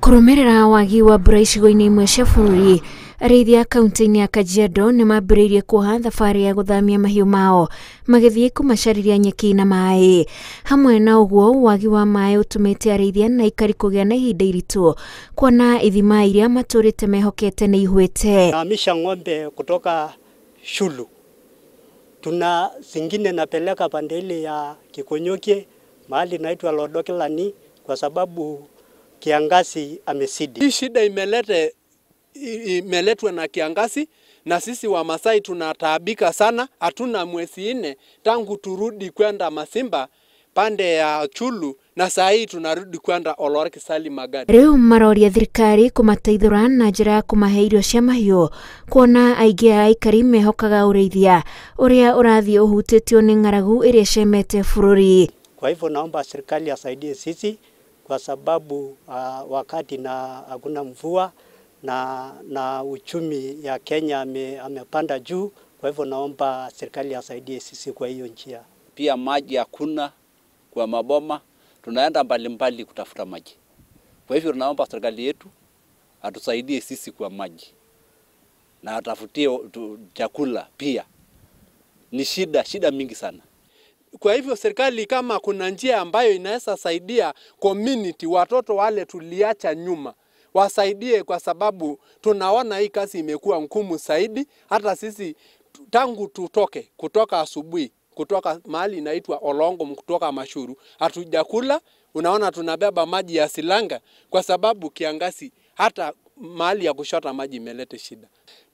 Kũrũmĩrĩra wagi wa mbura icigo-inĩ imwe cia bũrũri, arĩithia kaunti-inĩ ya Kajiado nĩ mambĩrĩirie kuoha thabarĩ ya gũthamia mahiũ mao magĩthiĩ kũmacarĩria nyeki na maĩ. Hamwe na ũguo, wagi wa maĩ ũtũmĩte arĩithia na aikari kũgĩa na ihinda iritũ kuona ithima iria matũrĩte mehokete nĩ ihwĩte. Nahamisha ng'ombe kutoka Shulu, tuna zingine napeleka pande ile ya Kikonyokie mahali naitwa Lodokilani kwa sababu kiangazi amesidi. Hii shida imeletwa na kiangazi, na sisi wa Masai tunataabika sana. Hatuna mwezi 4 tangu turudi kwenda Masimba pande ya Chulu, na saa hii tunarudi kwenda Olorkisali Magadi. Rĩu maroria thirikari kũmateithũra na njĩra ya kũmahe irio cia mahiũ, kuona aingĩ a aikari mehokaga ũrĩithia ũrĩa ũrathiĩ ũhutĩtio nĩ ng'aragu ĩrĩa ĩcemete bũrũri. Kwa hivyo naomba serikali asaidie sisi kwa sababu wakati na hakuna mvua na uchumi ya Kenya amepanda juu. Kwa hivyo naomba serikali asaidie sisi kwa hiyo njia. Pia maji hakuna kwa maboma, tunaenda mbalimbali kutafuta maji. Kwa hivyo tunaomba serikali yetu atusaidie sisi kwa maji na atafutie chakula pia. Ni shida mingi sana. Kwa hivyo serikali kama kuna njia ambayo inaweza saidia community, watoto wale tuliacha nyuma, wasaidie, kwa sababu tunaona hii kazi imekuwa ngumu zaidi. Hata sisi tangu tutoke kutoka asubuhi, kutoka mahali inaitwa Olongo, kutoka Mashuru, hatujakula. Unaona tunabeba maji ya silanga kwa sababu kiangazi hata mahali ya kushota maji imelete shida.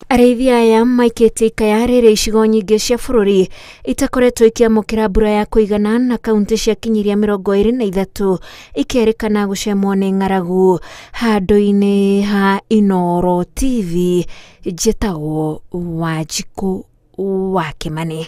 Arĩithia aya maikĩtie ikaya rĩrĩa icigo nyingĩ cia bũrũri itakoretwo ikĩamũkĩra mbura ya kũigana na kaunti ciakinyiria 23 ikerĩkana gũcemwo nĩ ng'aragu. Handũ-inĩ ha Inooro TV, njĩtagwo Wanjikũ wa Kĩmani.